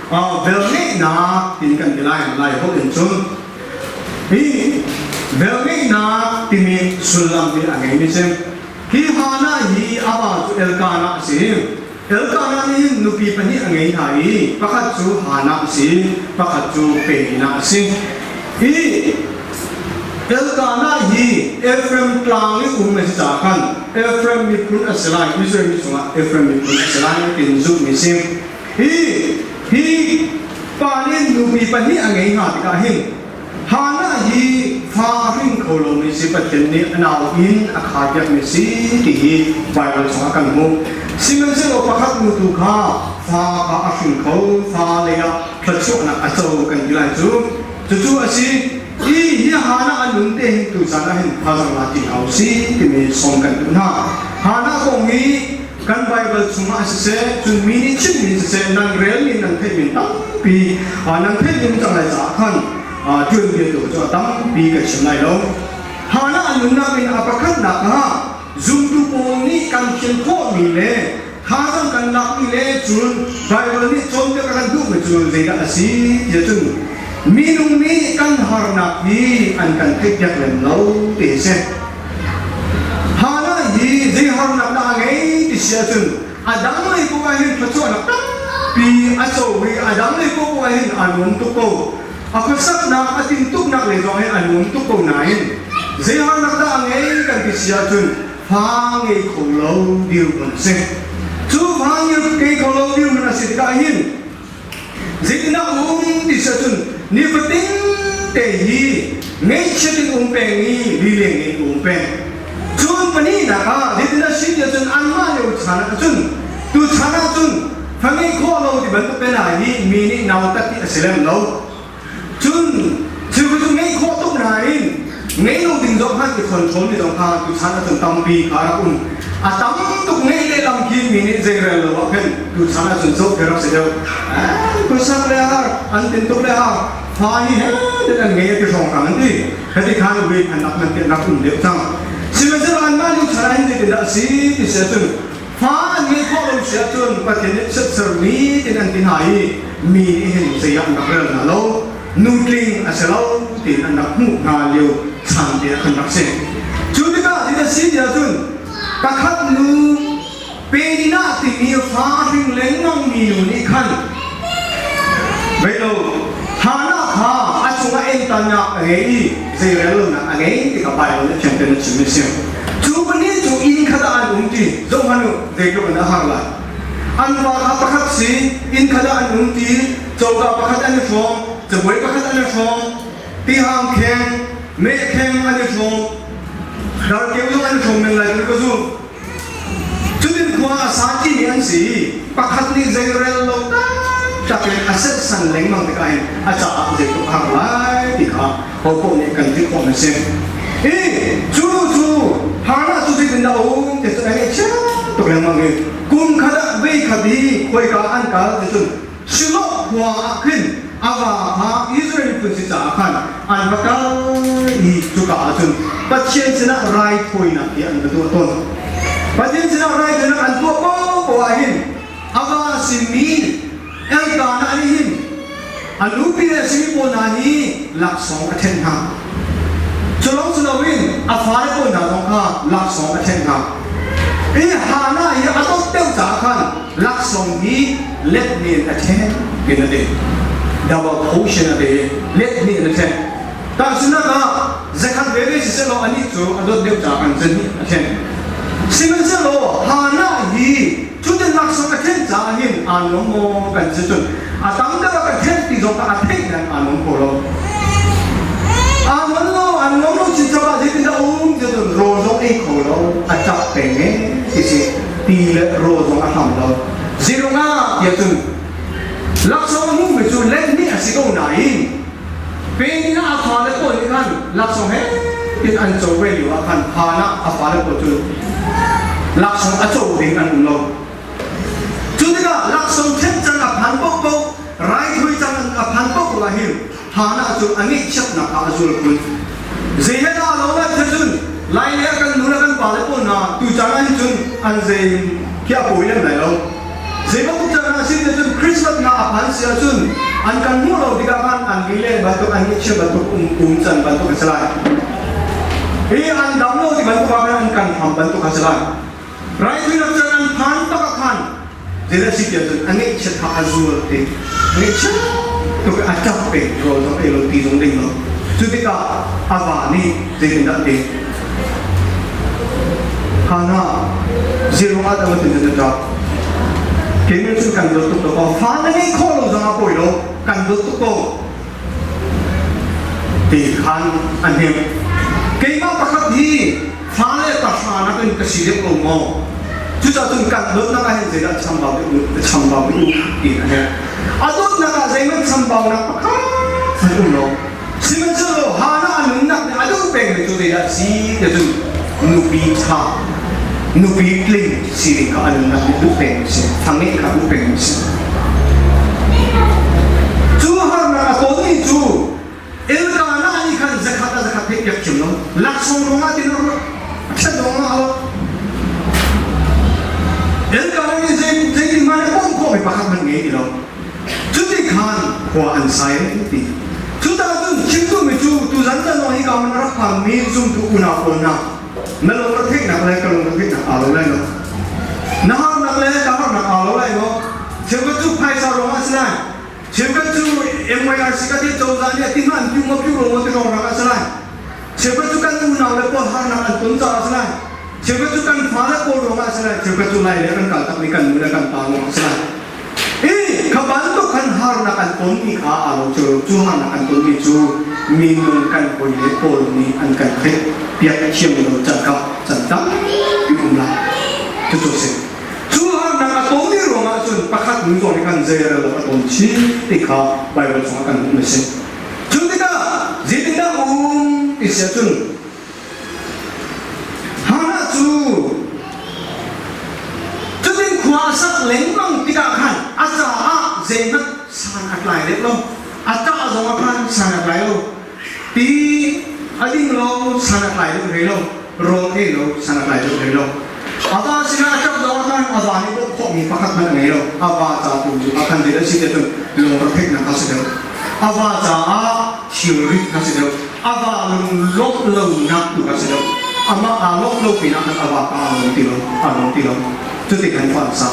Velngeihnak tin kan ti lai lai holh in cun hi velngeihnak timi sullam hi a ngeimi si. Hi Hannah hi a pa cu Elkanah a si. Elkanah nih hin nupi pahnih a ngei hna i pakhat cu Hannah a si, pakhat cu Peninnah a si. Hi Elkanah hi Efraim tlang i um a si caah khan Efraim miphun a si lai, Israel mi chungah Efraim miphun a si lai tiin zumhmi a si. Hi hi pa nih nupi pahnih a ngei hna tikah hin Hannah hi fa a hring kho lomi si Pathian nih a nau in a kharpiakmi si ti hi Baibal chungah kan hmuh. Sihmanhsehlaw pakhat nu tu kha fa kha a hring kho, fa lei ah thluachuahnak a co kan ti lai cu. Cucu a si. Hi hi Hannah a nun te hin tuzan ah hin thazang la ti hna u si timi sawm kan duh hna. Hannah kong hi kan Baibal chungah siseh, cun mi nih chimmi siseh, nan relmi nan theihmi tampi nan theih cang lai caah khan tuanbia tu cu a tampi ka chim lai lo. Hannah a nunnak in a pakhatnak ah zumtu pawl nih kan thian khawhmi le thazang kan lakmi le cun Baibal nih cawnpiak a kan duhmi cu zeidah a si tiah cun minung nih kan harnak hi an kan theihpiak lem lo ti a si. Hannah hi zei harnak dah a ngei ti si ahcun a dang lei paoh ah hin thluachuahnak tampi a co i a dang lei paoh ah hin aa nuam tuk ko. A khuasaknak a tintuknak lei zong hin a nuam tuk ko nain zei harnak dah a ngei kan ti si ahcun fa ngei kho lo dirhmun a si. Cu fa ngei kho lo dirhmun a si tikah hin Zeitindah um ti si ahcun nifatin te hi ngaihchiat in um peng i lileng in um peng. Cun pahnihnak ah zeitindah si ti ahcun anmah lio chan ah cun tu chan ah cun fa ngeih khawh lo ti bantuk te hna hi mi nih nautat ti a si lem lo. Cun thil cu ngeih khawh tuk nain ngei lo ding zong khan i control mi zong kha tuchan ahcun tampi kha rak um. A tam tuk ngeih lehlam khi mi nih zeirel lo ah khin tuchan ahcun zoh khi rak si deuh. Khuasak le har, an tin tuk le har, fa hi he tin an ngei a ti hrawng hrang an ti. Heti khan ui an rak nan rak um deuh cang. Sihmanhsehlaw anmah lio chan ah hin zeitindah a si ti si ahcun Fa an ngeih khawh lo si ahcun Pathian nih chiatsermi tin an ti hna i mi nih hin zei ah an rak rel hna lo. Nutling a si lo tiin an rak hmuh hna lio chan te ah khan rak si. Cu tikah ti a si ti ahcun pakhat nu Penina timi fa hring lengmang mi nu nih khan vei lo Hannah kha a cungah entannak a ngei i zeirel lonak a ngei ti kha Baibal nih fiang tein a chimmi a si. Cu pahnih cu inn khat ah an um ti zohhmanh u zeitluk in a har lai. An va kha pakhat si inn khat ah an um ti coka pakhat an i hrawm cabuai pakhat an i hrawm tihang kheng meh kheng an i hrawm darkeu zong an i hrawm men lai ti ka zumh. Cutin khua a sa ṭimi an si i pakhat nih zeirel lo taktak in a serhsan lengmang tikah hin a caah zeitluk a har lai ti kha hopoh nih kan theih khawh a si. I cu nu cu Hannah cu zeitindah a um ti cu a ngaihchia tuk lengmang i kum khat ah vei khat i khuaika an kal ti cun Shiloh khua ah khin a va kha Israel miphun si caah khan an va kal i cuka ah cun Pathian sinah raithawinak hi an va tuah tawn. Pathian sinah raithawinak an tuah paohpaoh ah hin a va simi Elkanah nih hin a nupi le a simi pawl hna hi laksawng a ṭhenh hna. Cu lawng si loin a fale pawl hna zong kha laksawng a ṭhenh hna. Hi Hannah hi a dawt deuh caah khan laksawng hi let hnih in a ṭhen in a ti. Double portion a ti i let hnih in a ṭhen. Tahchunhnak ah zakhat veve sisehlaw anih cu a dawt deuh caah khan zahnih a ṭhen. Sihmanhsehlaw Hannah hi cutin laksawng a ṭhen caah hin aa nuam maw kan si cun a tam deuh a ka ṭhen ti zong kha a theih nain aa nuam kho lo. Aa nuam lo, aa nuam lo chinchap ah zeitindah a um ti cun rawl zong ei kho lo, a ṭap peng ee ti si. Ti le rawl zong a hlam lo. Zeirungah tiah cun laksawng a hmuhmi cu let nih a si ko nain Penina a fale pawl nih khan laksawng he tin an co ve lio ah khan Hannah a fale pawl cu laksawng a co ding an um lo. Cu tikah laksawng ṭhen cang a phan paohpaoh, raithawi cang a phan paohpaoh ah hin Hannah cu a ngeihchiatnak ah a zual khun. Zei he dah lo lai cun Lai le kan nu le kan pa le pawl hna tucaan ah hin cun an zei khi a pawi lem lai lo. Zei bantuk caan ah sin cun Christmas hna a phan. phan si ahcun an kan hmuh lo tikah khan an lile bantuk an ngaihchia bantuk um um can bantuk a si lai. Hi an dam lo ti bantuk ah khan an kan ham bantuk a si lai. Raithuinak can an phan bak ah khan zeidah si tiah cun a ngaihchiat kha a zual te. Ngaihchiat tuk a ṭap peng rawl zong ei lo ti zong ding lo. Cu tikah a va nih zeitindah ti? Hannah, zeruang ah dah matin na ṭap? Keimah cu kan dawt tuk ko. Fa na ngeih khawh lo zong ah pawi lo. Kan dawt tuk ko. Ti khan a hnemh. Keimah pakhat hi fa le pahra nakin ka si deuh ko maw? Cucaah cun kan dawtnak ah hin zeidah chambau deuh u, chambau deuh u ti a herh. A dawtnak ah zeihmanh chambaunak pakhat hmanh um lo. Sihmanhsehlaw Hannah a nunnak nih a duh pengmi cu zeidah a si ti cun nupi ṭha, nupi tling sining kha a nunnak nih duh pengmi a si, thangngeih kha duh pengmi a si. Cu harnak a tonmi cu Elkanah nih khan zakhat a zakhat theihpiak thiam lo. Laksawng ruangah tin a ruah, a ṭhat ruangah a lo. Elkanah nih zeitin hmanh a bawmh khawhmi pakhat hmanh ngei ti lo. Cuti khan khua an sai an ti. Cucaah cun chimtu mi cu tuzan zan hi ka man rak phanmi zumtu unau pawl hna na lung ra theihnak le ka lung ra theihnak aa lo lai lo. Na harnak le ka harnak aa lo lai lo. Cheukhat cu phaisa ruangah a si lai. Cheukhat cu MYRC ka ti cozah nih a ti hna an piu maw piu lo maw ti ruangah a si lai. Cheukhat cu kan unau le pawl harnak an ton caah a si lai. Cheukhat cu kan fale pawl ruangah a si lai. Cheukhat cu lai le kan kal takmi kan nu le kan pa ruangah a si lai. I kha bantuk khan harnak an tonmi kha aa lo cu cu harnak an tonmi cu minung kan hawi le pawl nih an kan theih piak thiam lo can kha can tampi um lai. Cucu a si. Cu harnak a tonmi ruangah cun pakhat nu zong nih khan zeirel lo a ton chin ti kha Baibal chungah kan hmuhmi a si. Cu tikah zeitindah um ti si ahcun Hannah cu cutin khua a sak lengmang tikah khan a caah zeihmanh san a tlai leh lo. A ṭah zongah khan san a tlai lo. Ti a ding lo san a tlai deuh hlei lo. Rawl ei lo san a tlai deuh hlei lo. A va sinah a ṭap zongah khan a va nih bawmh khawhmi pakhat hmanh a ngei lo. A va ca tu cu a khan deuh a si te cun lungretheihnak a si deuh. A va caah thilrit a si deuh. A va lunglawmh lonak tu a si deuh. Amah aa lawmh lo pinah khan a va pa aa lawm ti lo, aa lawm ti lo. Cuti khan khua an sa.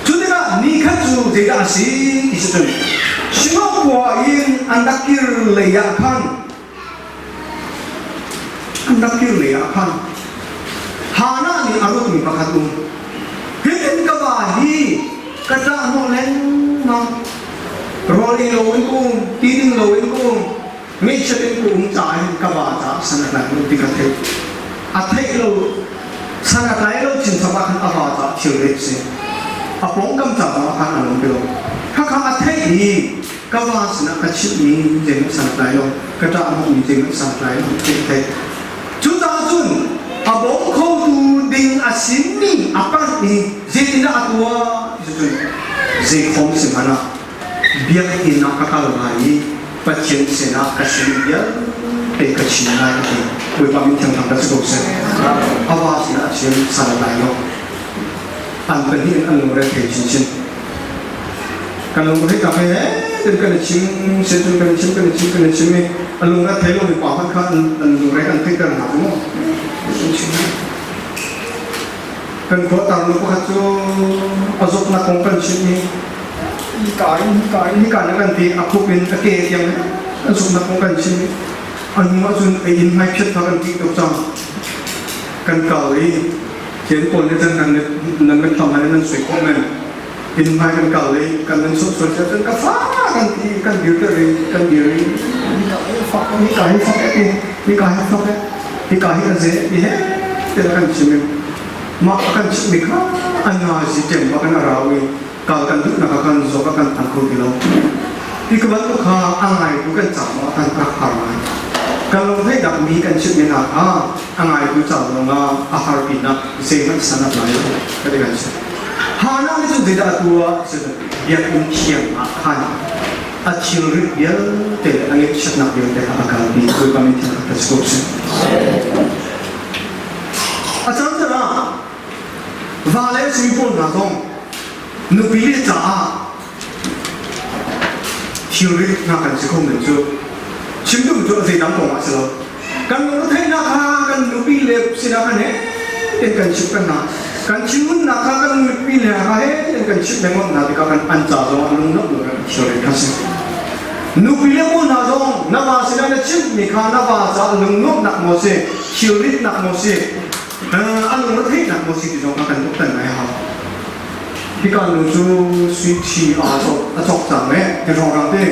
Cu tikah ni khat cu zeidah a si ti si cun Shiloh khua in an rak kir lei ah khan an rak kir lei ah khan Hannah nih a ruatmi pakhat um. Hitin ka va hi ka ṭah hnawh lengmang. Rawl ei loin ka um, ti ding loin ka um, ngaihchiat in ka um caah hin ka va caah san a tlai lo ti ka theih. A theih lo, san a tlai lo chinchap ah khan a va caah thilrit si. A pawngkam ca zongah khan a lung ti lo. Khakha a theih i ka va sinah ka chimhmi zeihmanh san a tlai lo, ka ṭah hnawhmi zeihmanh san a tlai lo ti a theih. Cucaah cun a bawm khotu ding a simi a panh i zeitindah a tuah ti cu cun zeikhom si hmanh ah biakinn ah ka kal lai i Pathian sinah ka sin vialte ka chim lai a ti. Bawipa min thiangthang ka si ko seh. A va sinah a chim san a tlai lo. An pahnih in an lungre thei chinchin. Kan lungre ka he tin kan i chim se cun kan i chim kan i chim kan i chim i a lungre thei lomi pa hmanh kha an lungre kan theihter hna cu mu. Kan khua tarnu pakhat cu a zawtnak kong kan chimh i hika in hika in hika in kan ti a khup in a ke tiang a zawtnak kong kan chim i a hnu ahcun a inn hmai phiat kha kan ṭih tuk cang. Kan kal i thian pawl nih cun nan mitthlam han in nan sui khawh men. Inn hmai kan kal i kan nan sawh sual cun ka fa kan ti kan dir ter i kan dir i hika hi fak hika hi fak e hika hi fak e hika hi a ze ti he te kan chim i mah kan chimmi kha an nga zi ṭem bak in a rau i kal kan duhnak ah kan zawk ah kan phan kho ti lo ti ka bantuk kha a ngaitu kan ca ah kan rak har ngai kan lungtheihnak mi kan chimhmi hna kha a ngaitu ca zongah a har pinah zeihmanh san a tlai lo ka ti kan si Hannah nih cun zeidah a tuah biakinn thiang ah khan a thilrit vialte le a ngeihchiatnak vialte kha a kalpi Bawipa min thiang kha si ko seh A caan caan ah va le simi pawl hna zong nupi le caah. Thilrit hna kan si kho men cu. Chim duh cu zeidang kong ah si lo. Kan lungretheihnak kha kan nupi le sinah khan he ten kan chimh kan hna. Kan thinhunnak kha kan nupi le kha he ten kan chimh lengmang hna tikah kan an ca zong ah lungnuamh lo kan thilrit kha si. Nupi le pawl hna zong na va sinah na chimhmi kha na va caah lungnuamhnak maw si, thilritnak maw si, a lungretheihnak maw si ti zong kha kan tuaktan ngai a hau. Hika nu cu sui ṭhi aa cawk a cawk cang eh ti hrawnghrang te.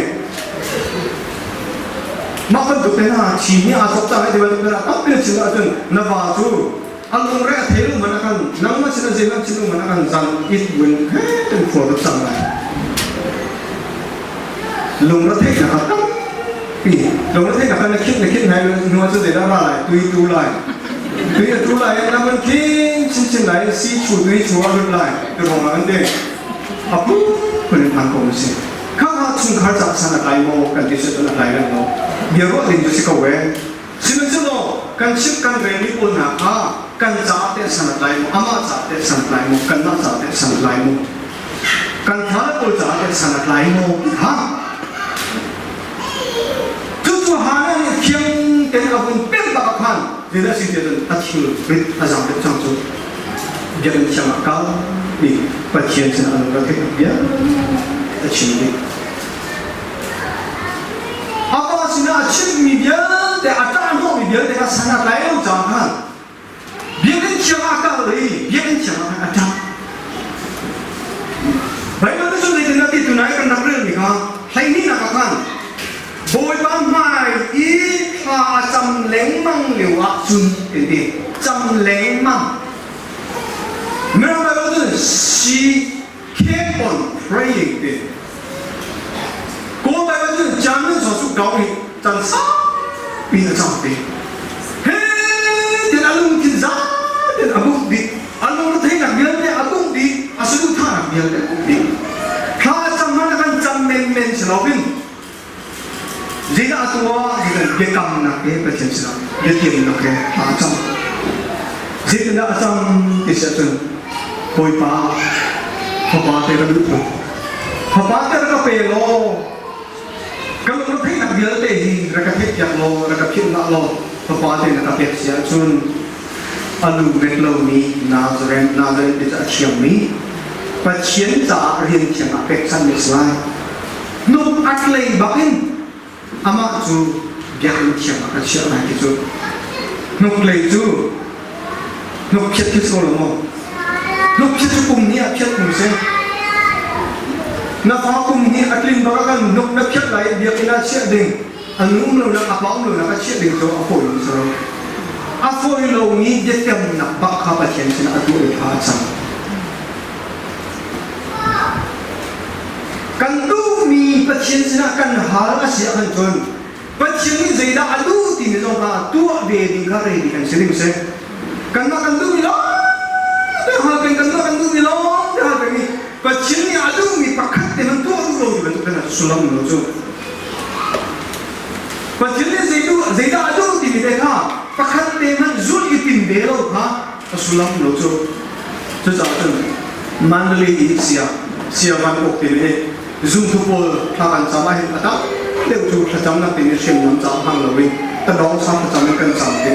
Mah bantuk te hna ṭhi nih aa cawk cang eh ti bantuk te hna tampi na chim ahcun na va cu a lungre a thei lo man a kan nangmah sin a zeihmanh chim lo man a kan zan it buin he kan khual tuk cang lai. Lungretheihnak a tampi. Lungretheihnak kha na khinh na khinh lai hnu ah cun zeidah ra lai? Tui tu lai. Tui a tu lai na van khing chinchin lai si chu tui chu a lut lai ti ruang ah an ti. A phunphun in phan ko na si. Kha kha chungkhar ca san a tlai maw kan ti cun a tlai lem lo. Bia ruah ding cu si ko ee. Sihmanhsehlaw kan chimh kan relmi pawl hna kha kan caah teh san a tlai maw, amah caah teh san a tlai maw, kanmah caah teh san a tlai maw, kan fale pawl caah teh san a tlai maw ti kha cucu Hannah nih thiang tein a vun pemh bak ah khan zeidah a si tiah cun a thil rit a zang deuh cang cu biakinn thiang ah kal i Pathian sinah a lung a theih bia a chim dih. A pa sinah a chimmi vialte, a ṭahhnawhmi vialte kha san a tlai lo caah khan biakinn thiang ah a kal i biakinn thiang ah khan a ṭap. Baibal nih cun zeitin a ti tunai kan rak relmi kha hleihnihnak ah khan Bawipa hmai i thla a cam lengmang lio ah cun kan ti cam lengmang. Mirang Baibal cun she kept on praying ti. Kawl Baibal cun German zaw cu kau nih can saupi a cam te. He tin a lungthin za tin a bungh dih. A lungretheihnak vialte a bungh dih. A saduhthahnak vialte a bungh dih. Thla a cam hmanh a kan cam menmen si loin zeidah a tuah ti kan biakamnak he Pathian sinah biatiamnak he thla a cam. Zeitindah a cam ti si ahcun Bawipa fapa te ka duh tuk. Fapa te rak ka pe law ka lungretheihnak vialte hi rak ka theihpiak law rak ka philh hlah law fapa te na ka pek si ahcun a lu met lomi Nazareth Nazareth ti cu a thiangmi Pathian caah rian thiang ah pekchanmi a si lai. Hnuk a tlei bakin amah cu biakinn thiang ah ka chiah lai ti cu hnuklei cu hnukphiat khi si ko lo maw hnukphiat cu kum hnih ah phiat kum si na fa kum hnih a tlin bak ah kan hnuk na phiat lai i biakinn ah chiah ding an um lo nak a pa um lo nak a chiah ding cu a fawi lo si lo a fawi lomi biakamnak bak kha Pathian sinah a tuah i tha a cang Kan duhmi Pathian sinah kan hal a si ahkhan cun Pathian nih zeidah a duh timi zong kha tuah ve ding kha ready kan si ding si. Kanmah kan duhmi lawng te hal peng kanmah kan duhmi lawng te hal peng i Pathian nih a duhmi pakhat te hmanh tuah duh lo ti bantuk khan sullam lo cu. Pathian nih zeidah a duh timi te kha pakhat te hmanh zulh i tim ve lo kha a sullam lo cu. Cucaah cun Mandalay i sia sia van uk timi hi zumtu pawl thla kan cam ahhin a tam deuh cu thlacamnak timi hriamnam caah hmang loin tadawng sa thlacam in kan cam ti.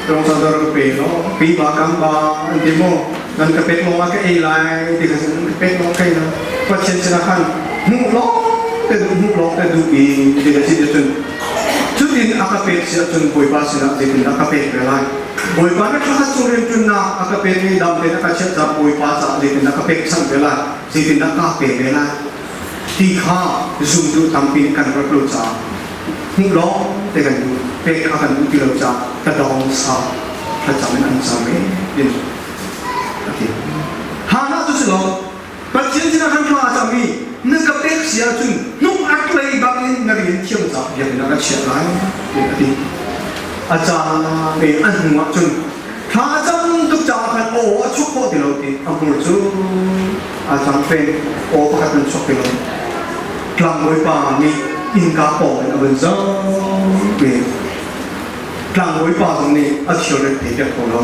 Tadawng sa rak pe law pi ba kam ba an ti maw nan ka pek lawng ah ka ei lai ti kha nan ka pek lawng ka ei lai Pathian sinah khan hmuh lawng te duh hmuh lawng te duh i ti ka si cun cutin a ka pek si ahcun Bawipa sinah zeitindah ka pek ve lai Bawipa na thla chung rianṭuannak a ka pekmi dam tein a ka chiah caah Bawipa caah zeitindah ka pekchanh ve lai, zeitindah kaa pe ve lai ti kha zumtu tampi nih kan ruat lo caah hmuh lawng te kan duh, pek kha kan duh ti lo caah ka dawng sa thlacam in an cam e tin a ti. Hannah cu si lo, Pathian sinah khan thla a cam i na ka pek si ahcun hnuk a tlei bangin na rian thiam caah biakinn ah ka chiah lai tiah a ti. A caan pe a hnu ah cun thla a cam tuk caah khan aw a chuak khawh ti lo ti a hmur cu a cang peng aw pakhat nan chuak ti lo. Tlangbawipa nih innka pawng in a vun zoh ve. Tlangbawipa zong nih a thilrit thei piak ko lo.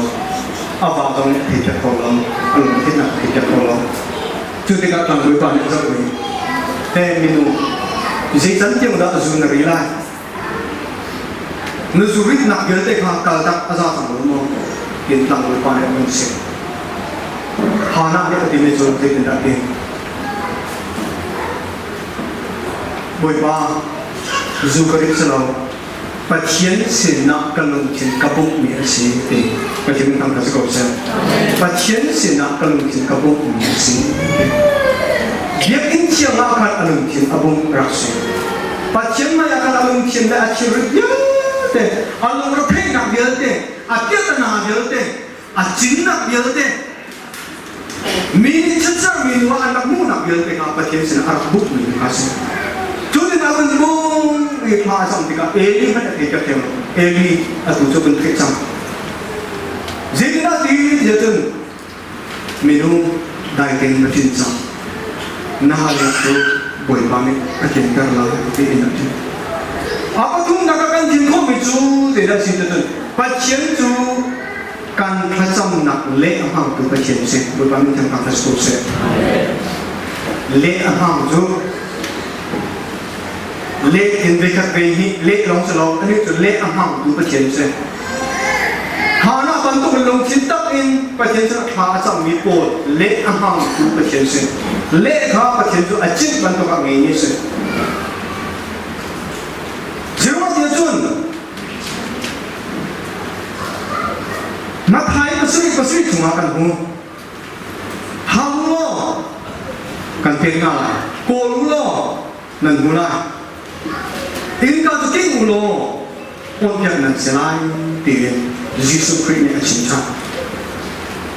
A va zong nih a thei piak ko lo. A lungthin a thei piak ko lo. Cu tikah tlangbawipa nih a zoh i, Hey minu, Zei can tiang dah zu na ri lai? Na zu ritnak vialte kha kal tak a za cang lo maw? Tin tlangbawi pa nih a vun chim. Hannah nih a timi cu zeitindah a ti? Bawipa, zu ka rit si lo. Pathian sinah ka lungthin ka bungmi a si ti Pathian thang ka si ko seh. Pathian sinah ka lungthin ka bungmi a si ti. Biakinn thiang ah khan a lungthin a bung rak si. Pathian mei ah khan a lungthin le a thilrit vialte, a lungretheihnak vialte, a piahtana vialte, a cinnak vialte, mi nih chiatsermi nu ah an rak hmuhnak vialte kha Pathian sinah a rak bukmi kha a si. Cu tikah kan bung i thla a cam tikah Eli hmanh a thei piak theng lo. Eli atu cu kan theih cang. Zeitindah ti tiah cun minung dai tein na ṭin cang. Na halnak cu Bawipa nih a tlinter lai tiin a ti. A pathumnak ah kan thin khawhmi cu zeidah a si ti cun Pathian cu kan thlacamnak leh a hmangtu Pathian si. Bawipa min thangthang hlas ko seh. Leh a hmang cu leh in veikhat ve hi leh lawng si lo ani cu leh a hmangtu Pathian si. Hana bantuk in lungthin tak in Pathian cu thla a cammi pawl leh a hmangtu Pathian si. Leh kha Pathian cu a cinh bantuk ah ngei ni si. Zeruah tiah cun Matthai pasarih pasarih chungah kan hmu. Hau u law kan pek hna lai. Kawl u law nan hmu lai. Innka cu king u law awnpiak nan si lai tiin Jesuh Khrih nih a chim ṭhan.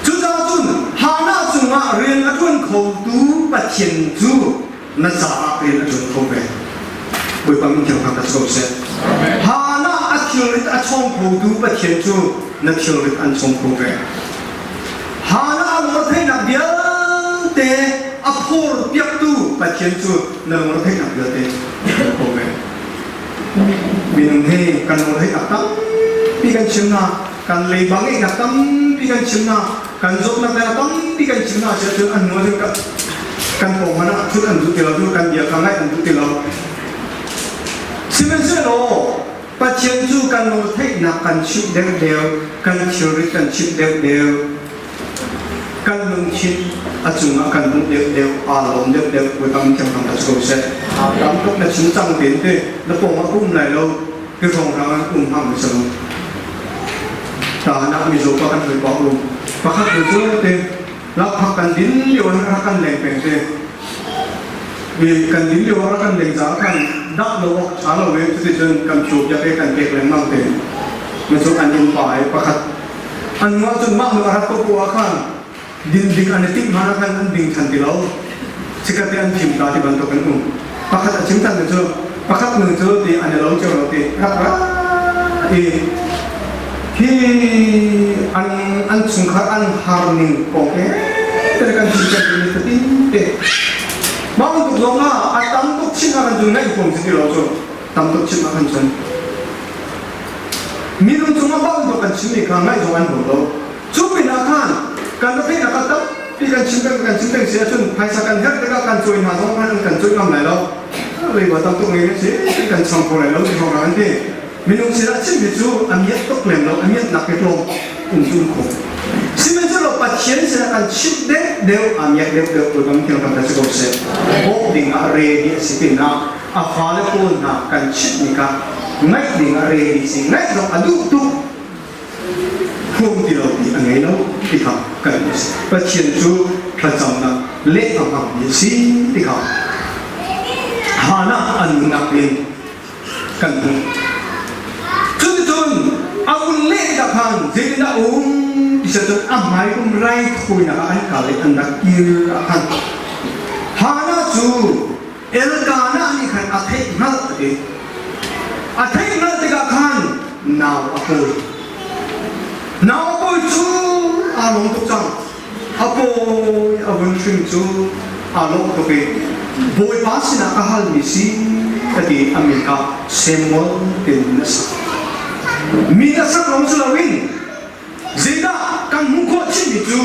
Cucaah cun Hannah cungah rian a ṭuan khotu Pathian cu na caah rian a ṭuan kho ve. Bawipa min thiang thangṭhat ko seh. Hannah a thilrit a chawng khotu Pathian cu na thilrit an chawng kho ve. Hannah a lungretheihnak vialte a phor piaktu Pathian cu na lungretheihnak vialte a phor kho ve. Minung hi kan lungretheihnak tampi kan chim na, kan leiba ngeihnak tampi kan chim na, kan zawtnak bia tampi kan chim na cun an hnu ah kan pawng hmanh ah thut an duh ti lo kan bia kha ngaih an duh ti lo sihmanhsehlaw Pathian cu kan nawl theihnak kan chimh deuhdeuh kan thilrit kan chimh deuhdeuh kan lungthin a cungah kan hmuh deuhdeuh aa lawm deuhdeuh Bawipa min thiang thangṭhat ko seh tam tuk na chim cang ten te na pawng ah um lai lo hi hrawnghrang an um hang mi salo Tahan ah mizaw pa kan hawipa um. Pakhat nu cu te lakphak kan din lio ah rak kan leng peng te. I kan din lio ah rak kan leng caah khan dak lo awk ṭha lo e cuticun kan phio piak i kan pek lengmang te. Micu an inn pa i pakhat an nu ahcun mah nu a rat ko ko ah khan din ding an i timh hmanh ah khan an ding ṭhan ti lo. Chikkhat te an thim ta ti bantuk an um. Pakhat a chim ṭhan cu pakhat nu cu ti an i lo cio lo ti rak ra i hi an an chungkhar an har ning kong he te kan chim kan ti fatin te mah bantuk zong ah a tam tuk chim ah kan cun ngaih huam si ti lo cu tam tuk chim ah kan cun minung cungah mah bantuk kan chim mi kha ngaih zong an huam lo Cu pinah khan kan va theihnak ah tampi kan chim peng kan chim peng si ahcun phaisa kan herh tikah kan cawi hna zong khan an kan cawi ngam lai lo. Leiba tam tuk ngei si kan chang kho lai lo ti hrawng an ti. Minung sinah chim hi cu a miat tuk lem lo, a miatnak hi tlawm um cu um kho. Sihmanhsehlaw Pathian sinah kan chimh deuh deuh a miak deuh deuh Bawipa min thiang kan si ko seh. Bawmh ding ah ready a si pinah a fale pawl hna kan chimh ni kha ngaih ding ah ready si ngaih zong a duh tuk Huam ti lo mi a ngei lo ti kha kan a si. Pathian cu thlacamnak leh a hmangmi a si ti kha Hannah an nunnak in kan hmuh. Cuticun a vun leh tikah khan zeitindah a um ti cun a hmai kum raithawinak ah an kal i an rak kir ah khan Hannah cu Elkanah nih khan a theih hngalh a ti. A theih hngalh tikah khan nau a pawi. Nau a pawi cu aa lawm tuk cang. A pawi a vun hrim cu aa lawm tuk i Bawipa sinah ka halmi si a ti a min kha Samuel tiin min a sak. Min a sak lawng si loin Zeidah kan hmuh khawh chinmi cu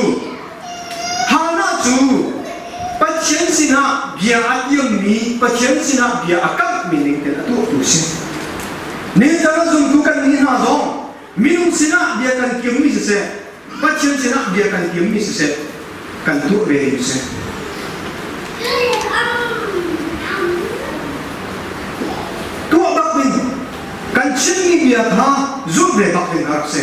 Hannah cu Pathian sinah bia a tiammi, Pathian sinah bia a kamh. biakammi ning tein a tuahtu si. Nihin a zumtu kan nih hna zong minung sinah bia kan kiammi siseh, Pathian sinah bia kan kiammi siseh, kan tuah ve ding si. Tuah bak ding, kan chimmi bia kha zulh ve bak ding a rak si.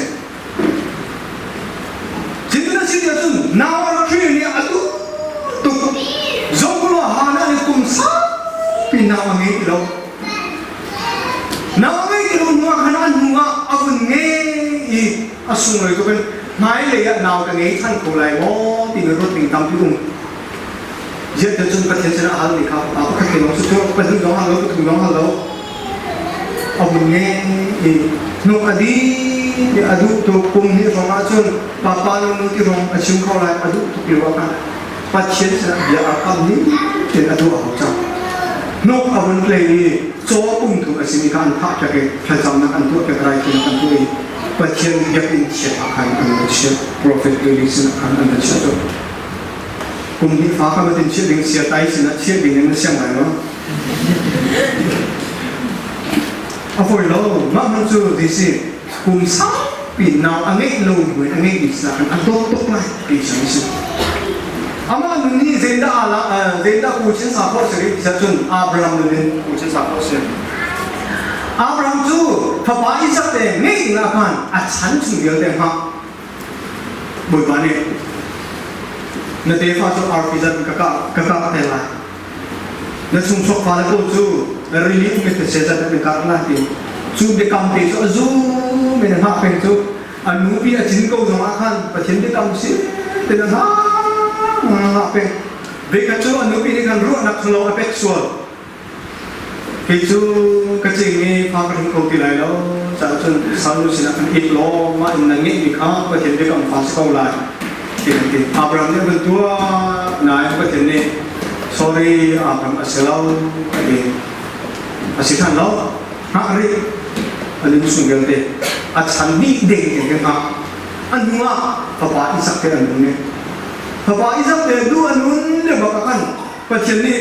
Cutin a si ti ahcun nau a rak hrin i a duh tuk. Zohkulaw Hannah nih kum saupi nau a ngei ti lo. Nau a ngei ti lo hnu ah khan a hnu ah a vun ngei i a sunglawi tuk in hmailei ah nau ka ngei ṭhan kho lai maw timi ruatning tampi um. Ziah cun Pathian sinah a halmi kha pakhat te lawng si cu pahnih lawng hal lo pathum lawng hal lo a vun ngei i hnuk a dih i a duh tuk kum hnih hrawng ahcun papa nu nu ti hrawng a chim kho lai a duh tuk lio ah khan Pathian sinah bia a kam ni tin a duh a hau cang hnuk a vun tlei i caw kum thum a simi kha an thah piak i thlacamnak an tuah piak raithinak an tuah i Pathian biakinn chiat ah khan an va chiah Prophet Eli sinah khan an va chiah tuk Kum hnih fa kha matin chiah ding sia tai sinah chiah ding in na siang lai lo. A fawi lo. Mah hmanh cu ti si kum saupi nau a ngeih lo buin a ngeih mi sinah khan a dawt tuk lai ti si si. Amah nun hi zeidah ala zeidah ku chin sa khawh si rih ti cun Abraham nun in ku chin sa khawh si. Abraham cu fapa Isaac te ngeih ding ah khan a chan chung vialte hngah Bawipa nih na tefa cu arfi zat in ka kah te lai. Na chungchuak fale pawl cu rili um in se zat in kah lai ti. Cu biakam te cu a zum in a hngah peng cu a nupi a cin ko zong ah khan Pathian biakam si tin a hngah peng. Veikhat cu a nupi nih khan ruahnak thalo a pek sual. Kei cu ka cing i fa ka hring kho ti lai lo caah cun salnu sinah khan it law mah in na ngeihmi kha Pathian biakam fa si ko lai ti an ti. Abraham nih a vun tuah nain Pathian nih sorry Abraham a si lo a ti. A si than lo. Hngah rih. A nun chung vialte a chan dih deng tiang kan hngah. A hnu ah fapa Isak te an nung i fapa Isak te nu a nun le bak ah khan Pathian nih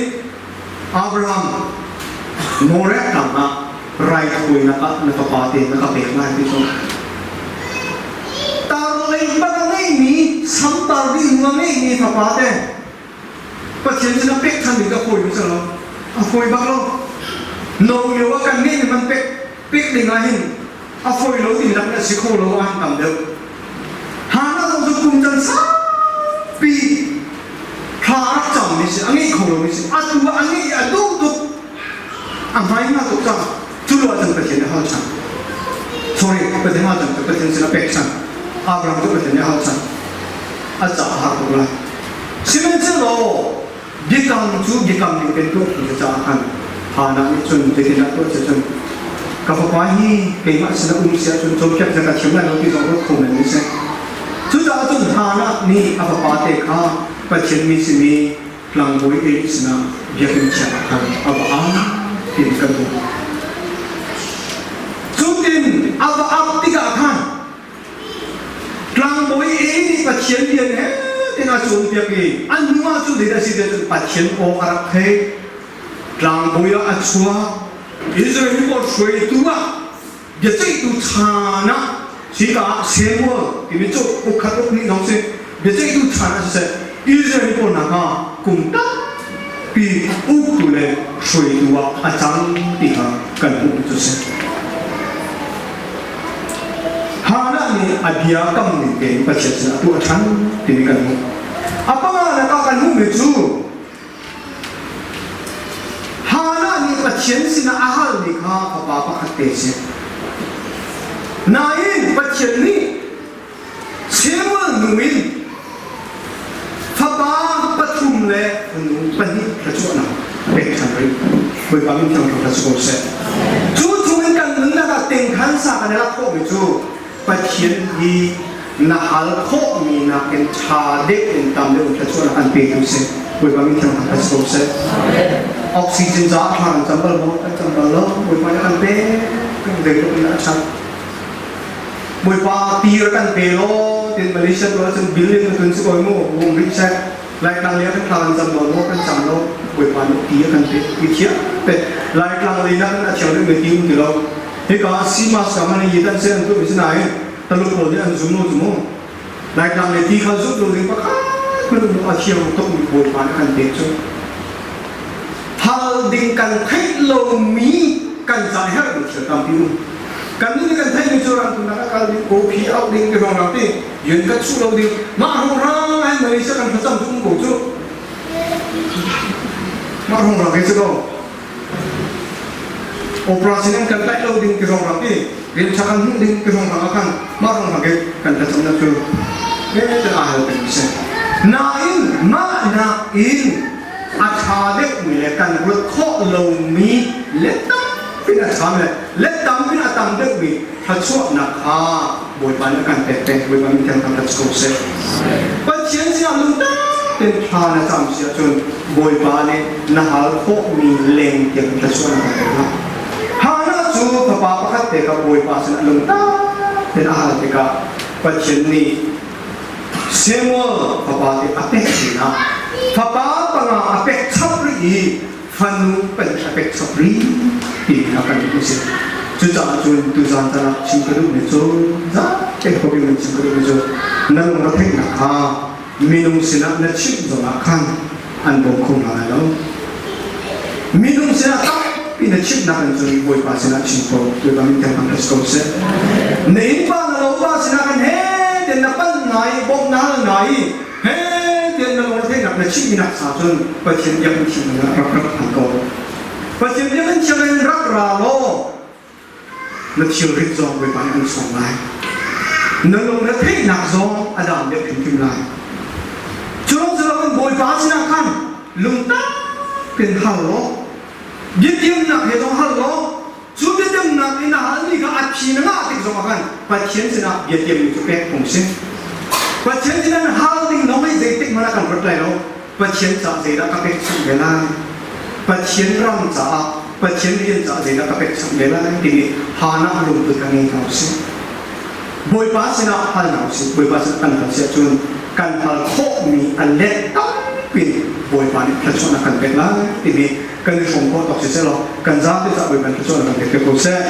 Abraham Moreh tlang ah raithawinak ah na fapa te na ka pek lai ti cu tar lei bak a ngeimi samtar dih a ngeimi fapa te Pathian sin a pek than ding ka fawi mi lo a fawi bak lo no lio ah kan ngeih mi man pek pek ding ah hin a fawi lo ti nak a si kho lo ah tam deuh Hana zong cu kum can saupi thla a rak cammi si a ngeih kho lomi si atu ah a ngeih i a duh tuk a hmai hna tuk cang cu lo ahcun Pathian nih a hal cang sorry Pathian hal cang Pathian sin a pek cang Abraham cu Pathian nih a hal cang a ca a har tuk lai sihmanhsehlaw biakam cu biakam ning tein tuah tu caah khan Hannah nih cun zeitindah tuah si cun ka fapa hi keimah sinah um si ahcun cawnpiak zia ka thiam lai lo ti zong ruat kho men mi si. Cucaah cun Hannah nih a fapa te kha Pathian mi simi tlangbawi Eli sinah biakinn thiang ah khan a va ap tiin kan hmuh. Cutin a va ap tikah khan Tlangbawi Eli nih Pathian rian he tiin a cawnpiak i a hnu ah cun zeidah a si tiah cun Pathian aw a rak theih. Tlangbawi ah a chuak. Israel mi pawl hruaitu ah biaceihtu chan ah hika ah Samuel timi cu ukkhat uk nih zong si biaceihtu chan ah siseh Israel mi pawl hna kha kum tampi uktu le hruaitu ah a cang ti kha kan hmuh cu a si. Hannah nih a bia kam ning tein Pathian sinah tuah ṭhan timi kan hmuh. A panganak ah kan hmuhmi cu Hannah nih Pathian sinah a halmi kha fapa pakhat te a si. Nain Pathian nih Samuel nu in fapa pathum le fanu pahnih thluachuahnak pek ṭhan rih. Bawipa min thiang thawng si ko seh. Cu chung in kan nunnak ah tengkhan sa kan i lak khawhmi cu Pathian hi na hal khawhmi nakin ṭha deuh in tam deuh in thluachuahnak an petu si. Bawipa min thiang thawng si ko seh. Oxygen caah thla kan cam bal maw? Kan cam bal lo. Bawipa nih a kan pek. Kan zeitluk in dah a ṭhat. Bawipa tir kan pe law tin Malaysia tu ahcun bill in na tun si ko mu bum rih seh. Laitlang lei ah kan thla kan cam lo maw? Kan cam lo. Bawipa nih ti a kan pek. Ti thiang pe. Laitlang lei nak a thiang deuhmi ti um ti lo. Hika ah Simas ka man i tan se an tuah mi si nain Taluk pawl nih an zum lo cu mu. Laitlang lei ti kha zumh lo ding pakhat hmanh um a thiang tuk mi Bawipa nih a kan pek cu. Hal ding kan theih lomi kan ca herhmi thil tampi um. Kan nih kan theihmi cu ramthumnak a kal ding, kawphi auh ding ti ruangah ti yun ka chuh lo ding mah ruangah hin Malaysia kan thlacam cu um ko cu. Mah ruangah ke cu ko. Operation in kan tlaih lo ding ti ruangah ti rian ṭha kan hmuh ding ti ruangah khan mah ruangah ke kan thlacam na cu he te aa hal peng si. Nain mah nakin a ṭha deuhmi le kan ruat khawh lomi le tampi a ṭhami le let tampi a tam deuhmi thluachuahnak kha Bawipa nih a kan pek peng. Bawipa min thiang thangṭhat si ko seh. Pathian sinah lungtak tein thla na cam si ahcun Bawipa nih na hal khawhmi leng tiang thluachuahnak a pek lai. Hannah cu fapa pakhat te kha Bawipa sinah lungtak tein a hal tikah Pathian nih Samuel fapa te a pek pinah fapa panga a pek chap rih i fanu pahnih a pek chap rih ti a kan duh si. Cucaah cun tuzaan tan ah chim ka duhmi cu zapi khuapi in chim ka duhmi cu na lung na theihnak kha minung sinah na chimh zongah khan an bawm kho hna lai lo. Minung sinah tampi na chimhnak in cun Bawipa sinah chim ko, Bawipa min thiang thangṭhat si ko seh. Na innpa na lopa sinah khan he tian na pan ngai, bawmh na hal ngai i he tian na lung theihnak na chimhmi nak sa cun Pathian biakinn thiang ah rak rak phan ko. Pathian biakinn thiang in rak ra law na thilrit zong Bawipa nih an sawm lai. Na lung na theihnak zong a dam deuh hrimhrim lai. Cu lawng si loin Bawipa sinah khan lungtak in hal law biatiamnak he zong hal law cu biatiamnak in na halmi kha a phi na ngah tik zongah khan Pathian sinah biatiammi cu pek phung si. Pathian sinah na hal ding lawng hi zeitik hmanh ah kan ruat lai lo. Pathian caah zeidah ka pekchanh ve lai? Pathian ram caah Pathian rian caah zeidah ka pekchanh ve lai timi Hannah lungput kha ngei hna usih. Bawipa sinah hal hna usih. Bawipa sinah kan hal si ahcun kan hal khawhmi a let tampi in Bawipa nih thluachuahnak kan pek lai timi kan i hrawm khawh tawk siseh law kan zapi caah Bawipa nih thluachuahnak kan pek ko seh.